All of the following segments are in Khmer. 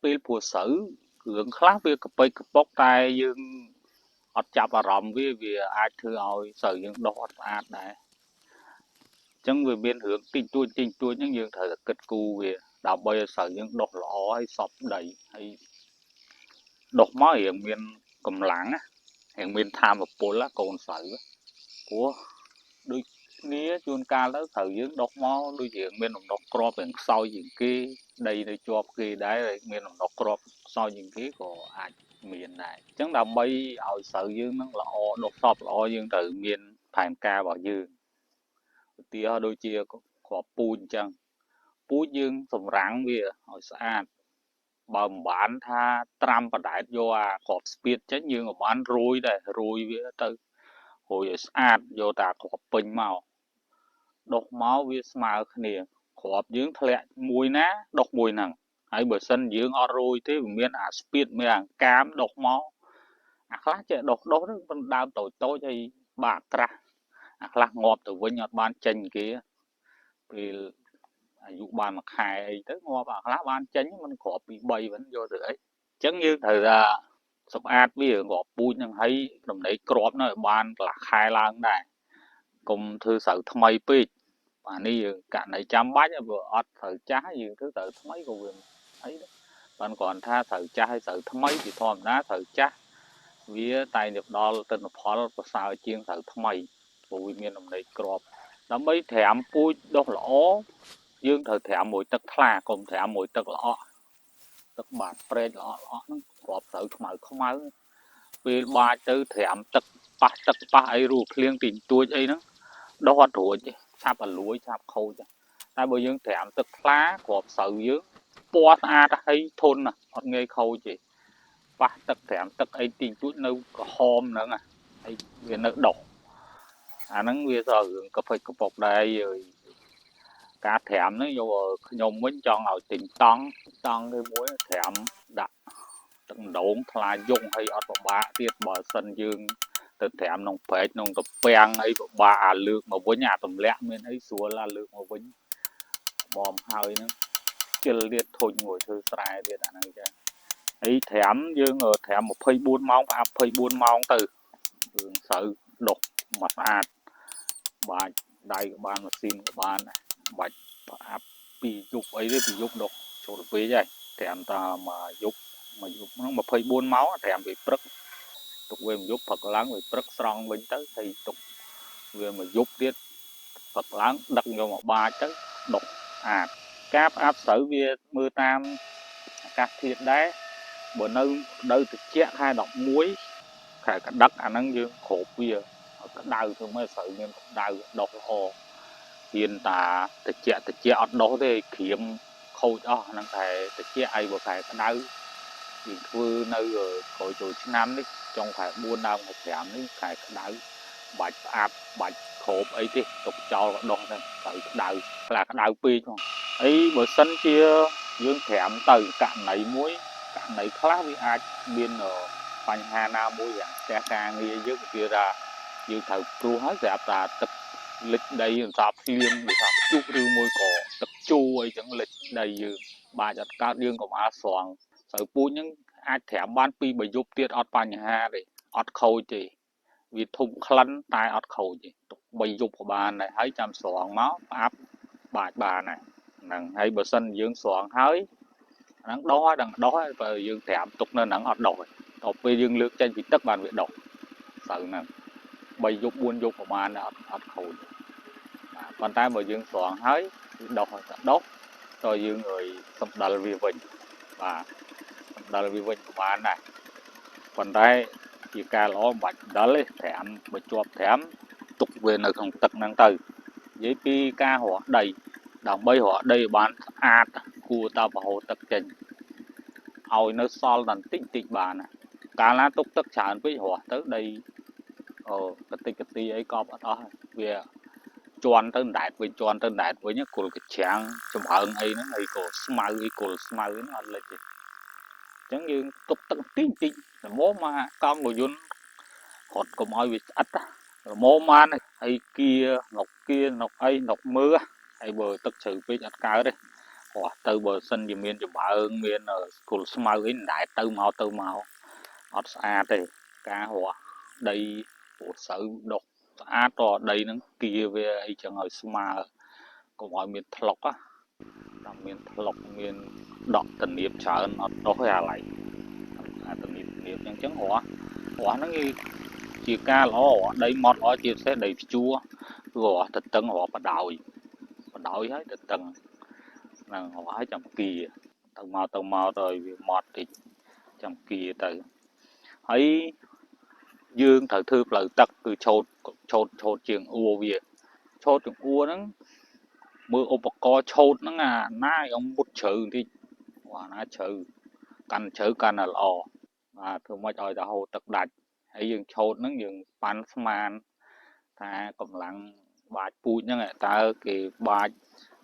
ពេលព្រោះស្រូវរឿងខ្លះវាកប៉ិចកប៉ុកតែយើងអត់ចាប់អារម្មណ៍វាវាអាចធ្វើឲ្យស្រូវយើងដុះអត់ស្អាតដែរអញ្ចឹងវាមានរឿងតិចតួចតិចតួចហ្នឹងយើងត្រូវតែគិតគូរវាដើម្បីឲ្យស្រូវយើងដុះល្អហើយសព្វដីហើយដុះមករៀងមានកម្លាំងណារៀងមានធម៌ពលណាកូនស្រូវព្រោះដូចគ្នាជួនកាលទៅស្រូវយើងដុះមកដូចរៀងមានដំណុះគ្រាប់រៀងខ្សោយជាងគេដីនៅជាប់គេដែរមានដំណុះគ្រាប់ខ្សោយជាងគេក៏អាចមានដែរអញ្ចឹងដើម្បីឲ្យស្រូវយើងនឹងល្អដុះសពល្អយើងត្រូវមានផែនការរបស់យើងឧទាហរណ៍ដូចជាគ្រាប់ពូជអញ្ចឹងពូជយើងសម្រាំងវាឲ្យស្អាតបើមិនបានថាត្រាំបដែតយកអាគ្រាប់ស្ពាតចេញយើងក៏បានរោយដែររោយវាទៅរោយឲ្យស្អាតយកតែគ្រាប់ពេញមកដុះមកវាស្មើគ្នាគ្រាប់យើងធ្លាក់មួយណាដុះមួយហ្នឹងហើយបើសិនយើងអត់រោយទេវាមានអាស្ពាតមានអាកាមដុះមកអាខ្លះចេះដុះដុះទៅមិនដើមតូចតូចហើយបាក់ក្រាស់អាខ្លះងាប់ទៅវិញអត់បានចេញគេពេលអាយុបានមួយខែអីទៅងាប់អាខ្លះបានចេញมันគ្រាប់ពី3វិញយកទៅអីអញ្ចឹងយើងត្រូវថាសម្អាតវាគ្រាប់ពូជហ្នឹងហើយដំណេកគ្រាប់នោះឲ្យបានកន្លះខែឡើងដែរកុំធ្វើស្រូវថ្មីពេកអានេះយើងករណីចាំបាច់បើអត់ត្រូវចាស់យើងធ្វើស្រូវថ្មីក៏វាអីដែរបានគ្រាន់ថាស្រូវចាស់ហើយស្រូវថ្មីពីធម្មតាស្រូវចាស់វាតែងតែផ្ដល់ទិន្នផលប្រសើរជាងស្រូវថ្មីព្រោះវាមានដំណេកគ្រាប់ដើម្បីត្រាំពូជដុះល្អយើងត្រូវត្រាំមួយទឹកថ្លាកុំត្រាំមួយទឹកល្អក់ទឹកបាតព្រែកល្អក់ល្អក់ហ្នឹងគ្រាប់ស្រូវខ្មៅខ្មៅពេលបាចទៅត្រាំទឹកប៉ះទឹកប៉ះអីរូភ្លៀងទីទួចអីហ្នឹងដុះអត់រួចទេឆាប់អាលួយឆាប់ខូចតែបើយើងត្រាំទឹកថ្លាគ្រាប់ស្រូវយើងពណ៌ស្អាតហើយធន់អត់ងាយខូចទេប៉ះទឹកត្រាំទឹកអីទីទួចនៅក្រហមហ្នឹងហើយវានៅដុះអាហ្នឹងវាសរឿងកពិចកប៉ុកដែរហើយការត្រាំហ្នឹងយកខ្ញុំវិញចង់ឲ្យទិញតង់តង់គេមួយត្រាំដាក់ទឹកម្ដងថ្លាយងហើយអត់ពិបាកទៀតបើសិនយើងទៅត្រាំក្នុងព្រែកក្នុងត្រពាំងអីពិបាកអាលើកមកវិញអាទម្លាក់មានអីស្រួលអាលើកមកវិញបំហើយហ្នឹងជិលទៀតធុញមួយធ្វើស្រែទៀតអាហ្នឹងចាហើយត្រាំយើងត្រាំ24ម៉ោងផ្អាប់24ម៉ោងទៅរឿងស្រូវដុះមកស្អាតបាច់ដៃក៏បានម៉ាស៊ីនក៏បានបាច់ផ្អាប់ពីយប់អីទេពីយប់ដុះចូលពេកហើយត្រាំតាមួយយប់មួយយប់ហ្នឹង24ម៉ោងត្រាំពីព្រឹកទុកវាមួយយប់ព្រឹកឡើងវាព្រឹកស្រង់វិញទៅហើយទុកវាមួយយប់ទៀតព្រឹកឡើងដឹកយកមកបាចទៅដុះស្អាតការផ្អាប់ស្រូវវាមើលតាមអាកាសធាតុដែរបើនៅនៅត្រជាក់ខែ11ខែកដឹកអាហ្នឹងយើងគ្របវាឲ្យក្តៅធ្វើម៉េចស្រូវមានកម្ដៅដុះល្អហ៊ានតាត្រជាក់ត្រជាក់អត់ដុះទេក្រៀមខូចអស់ហ្នឹងខែត្រជាក់ហើយបើខែក្តៅយើងធ្វើនៅក្រោយចូលឆ្នាំនេះចុងខែ4ដើមខែ5នេះខែក្តៅបាច់ផ្អាប់បាច់គ្របអីទេទុកចោលក៏ដុះដែរស្រូវក្តៅខ្លះក្តៅពេកផងអីបើសិនជាយើងត្រាំទៅករណីមួយករណីខ្លះវាអាចមានបញ្ហាណាមួយយ៉ាងផ្ទះការងារយើងវាថាយើងត្រូវព្រោះហើយស្រាប់តែទឹកលិចដីអន្សាភ្លៀងឬថាព្យុះឬមួយក៏ទឹកជោអីចឹងលិចដីយើងបាច់អត់កើតយើងកុំអាស្រង់ស្រូវពូជហ្នឹងអាចត្រាំបាន2 3យប់ទៀតអត់បញ្ហាទេអត់ខូចទេវាធំក្លិនតែអត់ខូចទេទុក3យប់ក៏បានដែរហើយចាំស្រង់មកផ្អាប់បាច់បានដែរហ្នឹងហើយបើសិនយើងស្រង់ហើយហ្នឹងដោះហើយដល់ដោះហើយបើយើងត្រាំទុកនៅហ្នឹងអត់ដោះទេដល់ពេលយើងលើកចេញពីទឹកបានវាដោះស្រូវហ្នឹង3យប់4យប់ប្រហែលអត់អត់ខូចបាទប៉ុន្តែបើយើងស្រង់ហើយវាដោះហើយដោះតើយើងឲ្យសម្ដិលវាវិញបាទសម្ដិលវាវិញក៏បានដែរប៉ុន្តែជាការល្អមិនបាច់ដិលទេត្រាំបើជាប់ត្រាំទុកវានៅក្នុងទឹកហ្នឹងទៅនិយាយពីការរស់ដីដើម្បីរស់ដីឲ្យបានស្អាតគួរតើប្រហូរទឹកចេញឲ្យនៅសល់តែបន្តិចតិចបានណាកាលណាទុកទឹកច្រើនពេករស់ទៅដីអូកតិចកទីអីកប់អត់អស់វាជន់ទៅដែតវិញជន់ទៅដែតវិញគល់កច្រាំងចំអើងអីហ្នឹងអីក៏ស្មៅអីគល់ស្មៅហ្នឹងអត់លិចទេអញ្ចឹងយើងទុកទឹកតិចតិចល្មមមកកង់រយន្តរត់កុំឲ្យវាស្អិតល្មមបានហើយគៀនុកគៀនុកអីនុកមើហើយបើទឹកជ្រៅពេកអត់កើតទេ រាស់ទៅបើសិនជាមានចំបើងមានគល់ស្មៅអីមិនដែលទៅមកទៅមកអត់ស្អាតទេការរាស់ដីព្រោះស្រូវដុះស្អាតតដីហ្នឹងគៀវាអីចឹងឲ្យស្មើកុំឲ្យមានថ្លុកណាតាមមានថ្លុកមានដក់តនៀបច្រើនអត់ដុះទេអាឡៃអាតនៀបតនៀបចឹងចឹងរាស់រាស់ហ្នឹងគេជាការល្អរាស់ដីម៉ត់ល្អជាពិសេសដីព្យួរគឺរាស់ទៅតឹងរាស់បដោយបដោយហើយទៅតឹងហ្នឹងរាស់ឲ្យចាំគៀទៅមកទៅមកទៅឲ្យវាម៉ត់តិចចាំគៀទៅហើយយើងត្រូវធ្វើផ្លូវទឹកគឺឆូតឆូតឆូតជាងអួរវាឆូតជាងអួរហ្នឹងមើលឧបករណ៍ឆូតហ្នឹងអាណាឲ្យមុតជ្រៅបន្តិចអាណាជ្រៅកាន់ជ្រៅកាន់តែល្អបាទធ្វើម៉េចឲ្យតែហូរទឹកដាច់ហើយយើងឆូតហ្នឹងយើងប៉ាន់ស្មានថាកម្លាំងបាចពូជហ្នឹងតើគេបាច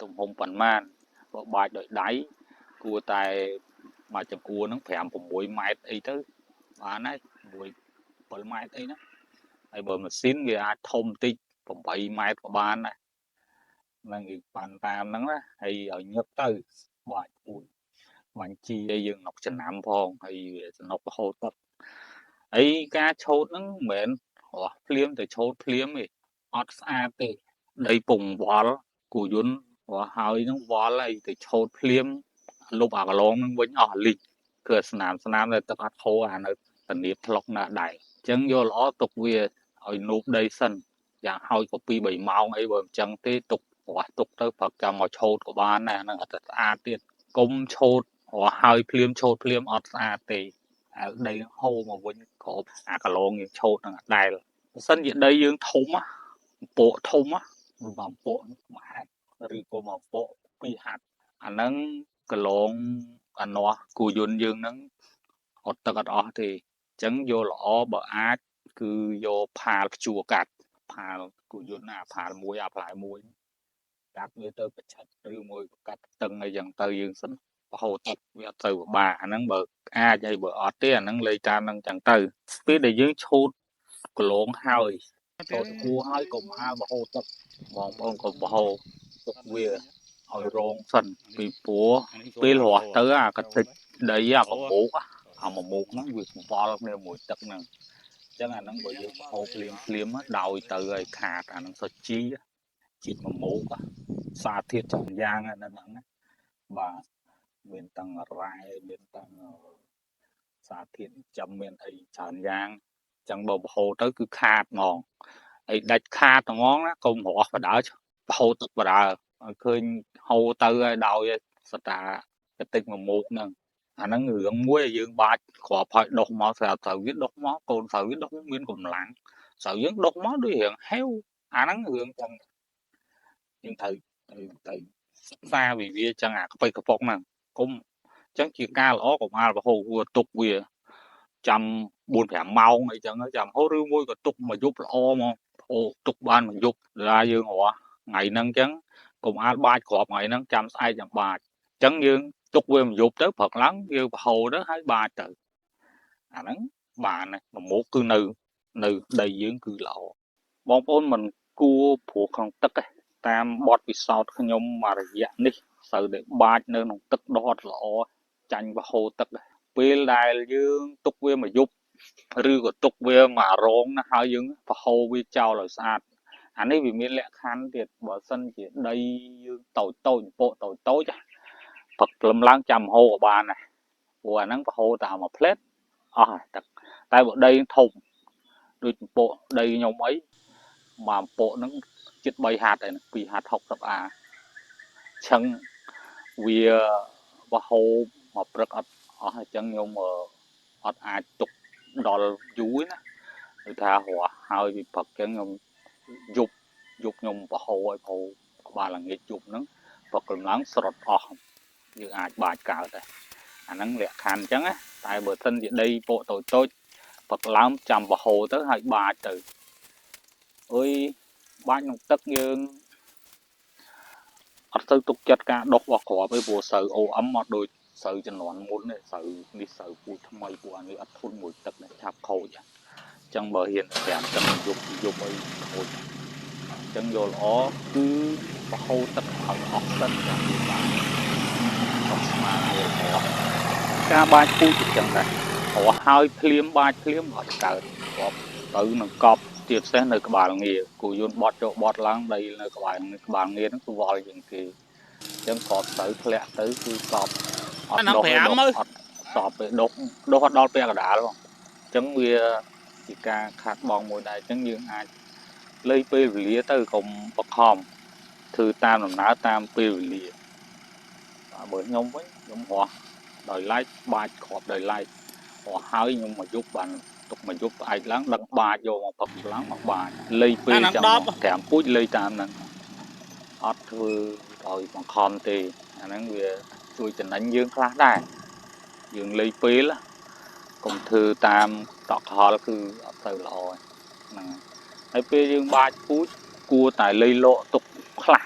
ទំហំប៉ុន្មានបើបាចដោយដៃគួរតែមួយចង្អួរហ្នឹង5 6ម៉ែត្រអីទៅបានហើយ6 7ម៉ែត្រអីហ្នឹងហើយបើម៉ាស៊ីនវាអាចធំតិច8ម៉ែត្រក៏បានដែរហ្នឹងគេប៉ាន់តាមហ្នឹងណាហើយឲ្យញឹកទៅបាចពូជបាញ់ជីឲ្យយើងណុកចំណាំផងហើយវាសំណុករហូតទឹកហើយការឆូតហ្នឹងមិនមែនរស់ភ្លាមទៅឆូតភ្លាមទេអត់ស្អាតទេដីពងវល់គូយន្តរស់ហើយហ្នឹងវល់ហើយទៅឆូតភ្លាមលុបអាកន្លងហ្នឹងវិញអស់លីកគឺស្នាមស្នាមដែលទឹកអត់ហូរអានៅពនាបថ្លុកណាដែរអញ្ចឹងយកល្អទុកវាឲ្យនូបដីសិនយ៉ាងហោចក៏2 3ម៉ោងអីបើមិនចឹងទេទុករស់ទុកទៅព្រឹកចាំមកឆូតក៏បានដែរហ្នឹងអត់ស្អាតទៀតកុំឆូតរស់ហើយភ្លាមឆូតភ្លាមអត់ស្អាតទេអាដីនឹងហូរមកវិញក្របអាកន្លងយើងឆូតនឹងអត់ដែលបើសិនជាដីយើងធំណាពកធំណាមួយពកមួយហាត់ឬក៏មួយពកពីរហាត់អាហ្នឹងកន្លងអានាស់គូយន្តយើងហ្នឹងអត់ទឹកអត់អស់ទេអញ្ចឹងយកល្អបើអាចគឺយកផាលព្យួរកាត់ផាលគូយន្តណាផាលមួយអាផ្លែមួយកាត់វាទៅប្រឆិតឬមួយកាត់តឹងអីចឹងទៅយើងសិនរហូតទឹកវាអត់ទៅពិបាកអាហ្នឹងបើអាចហើយបើអត់ទេអាហ្នឹងលេងតាមហ្នឹងចឹងទៅពេលដែលយើងឆូតកន្លងហើយឆូតគួរហើយកុំអាលរហូតទឹកបងប្អូនកុំរហូតទុកវាឲ្យរងសិនពីព្រោះពេលរស់ទៅអាកតិចដីអាប្រមោកអាមមោកហ្នឹងវាវល់គ្នាមួយទឹកហ្នឹងអញ្ចឹងអាហ្នឹងបើយើងហូបភ្លាមភ្លាមដោយទៅឲ្យខាតអាហ្នឹងសុជីជាតិមមោកសារធាតុច្រើនយ៉ាងហ្នឹងណាបាទមានទាំងរ៉ែមានទាំងសារធាតុចាំមានអីច្រើនយ៉ាងអញ្ចឹងបើបហូរទៅគឺខាតហ្មងអីដាច់ខាតហ្មងណាកុំរស់បដើបហូរទឹកបដើឲ្យឃើញហូរទៅឲ្យដោយសតាកតិចមមោកហ្នឹងអាហ្នឹងរឿងមួយឲ្យយើងបាច់គ្រាប់ឲ្យដុះមកស្រាប់ត្រូវវាដុះមកកូនស្រូវវាដុះមានកម្លាំងស្រូវយើងដុះមកដូចរឿងហេវអាហ្នឹងរឿងចឹងយើងត្រូវត្រូវសិក្សាវិវាចឹងអាក្បិកប៉ុកហ្នឹងកុំអញ្ចឹងជាការល្អកុំអាលរហូតគួរទុកវាចាំ4 5ម៉ោងអីចឹងចាំហូរឬមួយក៏ទុកមួយយប់ល្អមកអូទុកបានមួយយប់ដល់យើងរស់ថ្ងៃហ្នឹងអញ្ចឹងកុំអាលបាចគ្រាប់ថ្ងៃហ្នឹងចាំស្អែកចាំបាចអញ្ចឹងយើងទុកវាមួយយប់ទៅព្រឹកឡើងយើងប្រហូរទៅហើយបាចទៅអាហ្នឹងបានហើយមមុខគឺនៅដីយើងគឺល្អបងប្អូនមិនគួរព្រោះក្នុងទឹកទេតាមបទពិសោធន៍ខ្ញុំមួយរយៈនេះស្រូវដែលបាចនៅក្នុងទឹកដុះអត់ល្អចាញ់ប្រហូរទឹកពេលដែលយើងទុកវាមួយយប់ឬក៏ទុកវាមួយរងណាហើយយើងប្រហូរវាចោលឲ្យស្អាតអានេះវាមានលក្ខខណ្ឌទៀតបើសិនជាដីយើងតូចតូចពកតូចតូចព្រឹកព្រលឹមឡើងចាំហូរក៏បានដែរព្រោះអាហ្នឹងប្រហូរតាមមួយផ្លែតអស់ហើយទឹកតែបើដីធំដូចពកដីខ្ញុំអីមួយពកហ្នឹងជិត3ហាត់ហើយ2ហាត់60អាឆឹងវាបហូរមកព្រឹកអត់អស់អញ្ចឹងខ្ញុំអត់អាចទុកដល់យូរណាគឺថារស់ហើយពីព្រឹកអញ្ចឹងខ្ញុំយប់យប់ខ្ញុំបហូរឲ្យហូរក្បាលល្ងាចយប់ហ្នឹងព្រឹកឡើងស្រត់អស់យើងអាចបាចកើតដែរអាហ្នឹងលក្ខខណ្ឌអញ្ចឹងណាតែបើសិនជាដីពកតូចតូចព្រឹកឡើងចាំបហូរទៅហើយបាចទៅអើយបាចក្នុងទឹកយើងអត់ទៅទុកចិត្តការដុះរបស់គ្រាប់ឯងព្រោះស្រូវ OM អត់ដូចស្រូវជំនាន់មុនទេស្រូវនេះស្រូវពូជថ្មីពួកអានេះអត់ធន់មួយទឹកនេះឆាប់ខូចអញ្ចឹងបើហ៊ានត្រាំទឹកយប់យប់អីខូចអញ្ចឹងយកល្អគឺបហូរទឹកឲ្យអស់សិនចាំវាបាន រួលរស់ការបាចពូជអញ្ចឹងដែររស់ហើយភ្លាមបាចភ្លាមអត់កើតគ្រាប់ទៅនឹងកប់ជាពិសេសនៅក្បាលងាគូយន្តបត់ចូលបត់ឡើងដីនៅក្បាលក្បាលងាហ្នឹងគឺវល់ជាងគេអញ្ចឹងគ្រាប់ទៅធ្លាក់ទៅគឺកប់អត់ អាហ្នឹង ដុះទេ 5 ដុះ មើល អត់សពទេដុះដុះអត់ដល់ពាក់កណ្ដាលបងអញ្ចឹងវាជាការខាតបង់មួយដែរអញ្ចឹងយើងអាចលៃពេលវេលាទៅកុំបខំធ្វើតាមដំណើរតាមពេលវេលាបាទបើខ្ញុំវិញខ្ញុំរស់ដោយឡែកបាចគ្រាប់ដោយឡែករស់ហើយខ្ញុំមកយប់បានទុកមកយប់ផ្អែកឡើងដឹងបាចយកមកផឹកឡើងមកបាចលៃពេល អាហ្នឹង ចឹងមក 10 ត្រាំពូជលៃតាមហ្នឹងអត់ធ្វើដោយបង្ខំទេអាហ្នឹងវាជួយចំណេញយើងខ្លះដែរយើងលៃពេលណាកុំធ្វើតាមតក់ក្រហល់គឺអត់ទៅល្អទេហ្នឹងហើយហើយពេលយើងបាចពូជគួរតែលៃលកទុកខ្លះ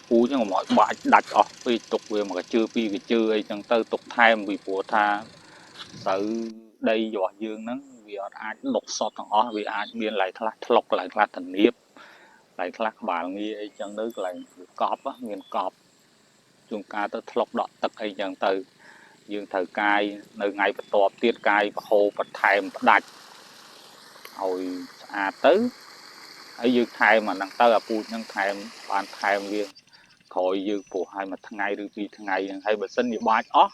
ពូជហ្នឹងកុំឲ្យបាចដាច់អស់ពេកទុកវាមកកជើពីរកជើអីចឹងទៅទុកថែមពីព្រោះថាស្រូវដីរបស់យើងហ្នឹងវាអត់អាចដុកសតទាំងអស់វាអាចមានឡៃខ្លះថ្លុកឡៃខ្លះធនៀបឡៃខ្លះក្បាលងាអីចឹងទៅកន្លែងវាកប់មានកប់ជួនកាលទៅថ្លុកដក់ទឹកអីចឹងទៅយើងត្រូវកាយនៅថ្ងៃបន្ទាប់ទៀតកាយប្រហូរបន្ថែមផ្ដាច់ឲ្យស្អាតទៅហើយយើងថែមអាហ្នឹងទៅអាពូជហ្នឹងថែមបានថែមវាក្រោយយើងព្រោះឲ្យមួយថ្ងៃឬពីរថ្ងៃហ្នឹងហើយបើសិនជាបាចអស់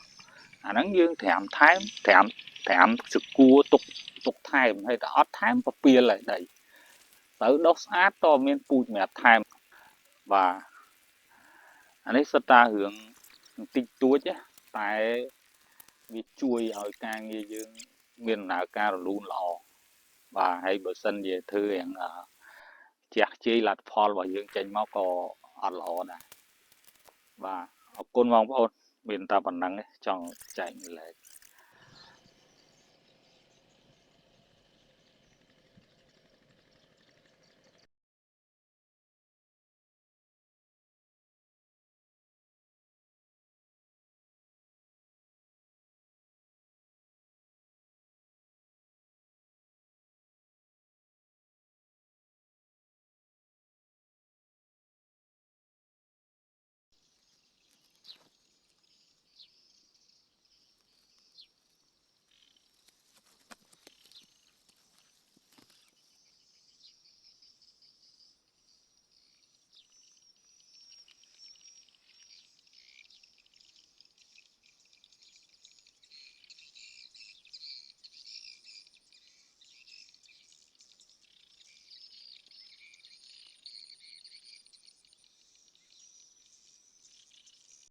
អាហ្នឹងយើងត្រាំថែមត្រាំត្រាំសកួរទុកទុកថែមហើយតែអត់ថែមពពាលហើយដីទៅដុះស្អាតតមានពូជសម្រាប់ថែមបាទអានេះសុទ្ធតារឿងបន្តិចតួចណាតែវាជួយឲ្យការងារយើងមានដំណើរការរលូនល្អបាទហើយបើសិនជាធ្វើយ៉ាងជះជ័យលទ្ធផលរបស់យើងចេញមកក៏អត់ល្អដែរបាទអរគុណបងប្អូនមានតែប៉ុណ្្នឹងឯងចង់ចែករំលែក។